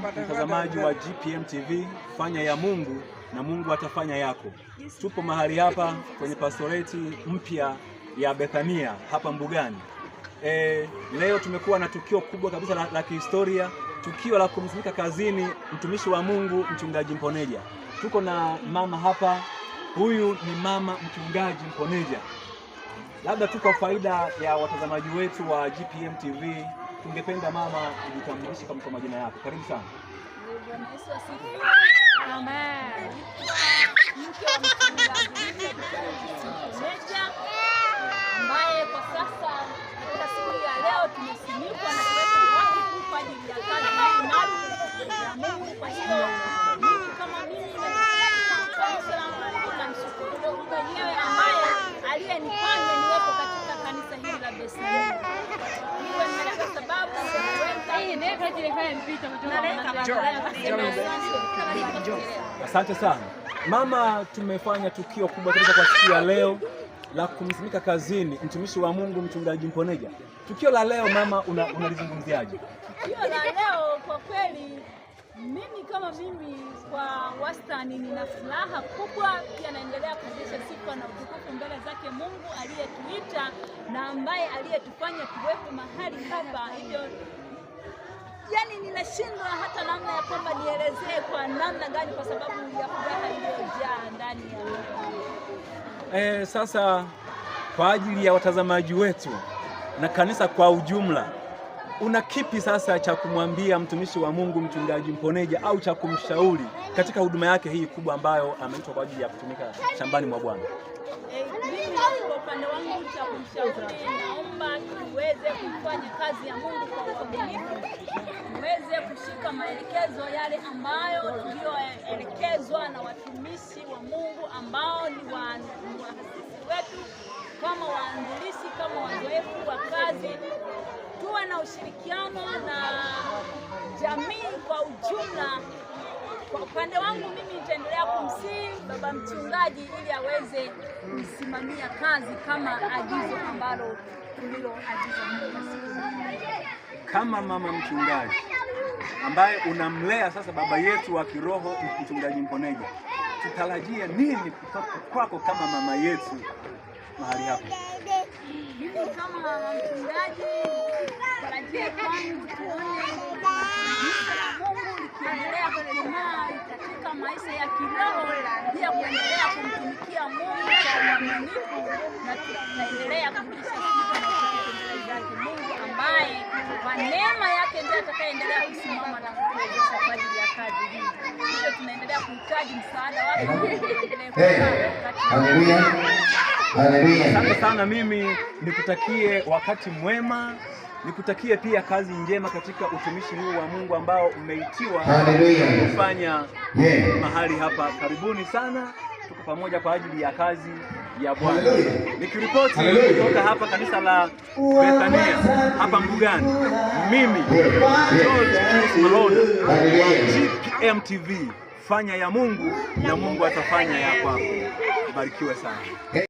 Mtazamaji wa GPM TV, fanya ya Mungu na Mungu atafanya yako. Tupo mahali hapa kwenye pastoreti mpya ya Bethania hapa Mbugani. Leo tumekuwa na tukio kubwa kabisa la kihistoria, tukio la kumsimika kazini mtumishi wa Mungu Mchungaji Mponeja. Tuko na mama hapa, huyu ni mama Mchungaji Mponeja. Labda tu kwa faida ya watazamaji wetu wa GPM TV, tungependa mama ujitambulishe kwa majina yako. Karibu sana. Bwana Yesu asifiwe. Amen. Mke wa Mchungaji Mponeja ambaye kwa sasa katika siku ya leo tumesimikwa na kuwekwa wakfu kwa ajili ya kazi hii maalum ya Mungu. Kwa hiyo mimi kama mimi kanisa la Mungu namshukuru Mungu mwenyewe ambaye aliyenifanya niwepo katika kanisa hili la Bethania. Hiyo ni kwa sababu Asante sana mama, tumefanya tukio kubwa kabisa kwa siku ya leo la kumsimika kazini mtumishi wa Mungu Mchungaji Mponeja. Tukio la leo mama, unalizungumziaje? Tukio la leo kwa kweli, mimi kama mimi kwa wastani nina furaha kubwa, pia naendelea kurudisha sifa na utukufu mbele zake Mungu aliyetuita na ambaye aliyetufanya tuwepo mahali hapa. Hivyo yani ninashindwa hata namna ya kwamba nielezee kwa namna gani, kwa sababu ya furaha iliyojaa ndani ya Sasa kwa ajili ya watazamaji wetu na kanisa kwa ujumla, una kipi sasa cha kumwambia mtumishi wa Mungu Mchungaji Mponeja au cha kumshauri katika huduma yake hii kubwa ambayo ameitwa kwa ajili ya kutumika shambani mwa Bwana? Mimi kwa upande wangu cha kumshauri, naomba tuweze kufanya kazi ya Mungu kwa uaminifu, tuweze kushika maelekezo yale ambayo tuliyoelekezwa na watumishi wa Mungu ambao ni waasisi wetu, kama waanzilishi, kama wazoefu wa kazi. Tuwe na ushirikiano na jamii kwa ujumla. Kwa upande wangu mimi nitaendelea kumsihi baba mchungaji ili aweze kusimamia kazi kama agizo ambalo tuliloagizwa Mungu. Kama mama mchungaji ambaye unamlea sasa baba yetu wa kiroho Mchungaji Mponeja, tutarajie nini kutoka kwako kama mama yetu mahali hapa? Mimi kama mama mchungaji, tarajia kwangu tuone kanisa la Mungu likiendelea kukomaa katika maisha ya kiroho, pia kuendelea kumtumikia Mungu kwa uaminifu, na tutaendelea kurudisha sifa na utukufu mbele zake Mungu ambaye kwa neema yake ndiye atakayeendelea kusimama na kutuwezesha kwa ajili ya kazi hii. Hivyo tunaendelea kuhitaji msaada wake. Haleluya. Haleluya. Asante sana, mimi nikutakie wakati mwema, nikutakie pia kazi njema katika utumishi huu wa Mungu ambao umeitiwa kufanya mahali hapa. Karibuni sana, tuko pamoja kwa ajili ya kazi ya Bwana. Nikiripoti kutoka hapa kanisa la Bethania hapa Mbugani, mimi George Pius Malona wa GPM TV. Fanya ya Mungu na Mungu atafanya ya kwako. Barikiwe sana.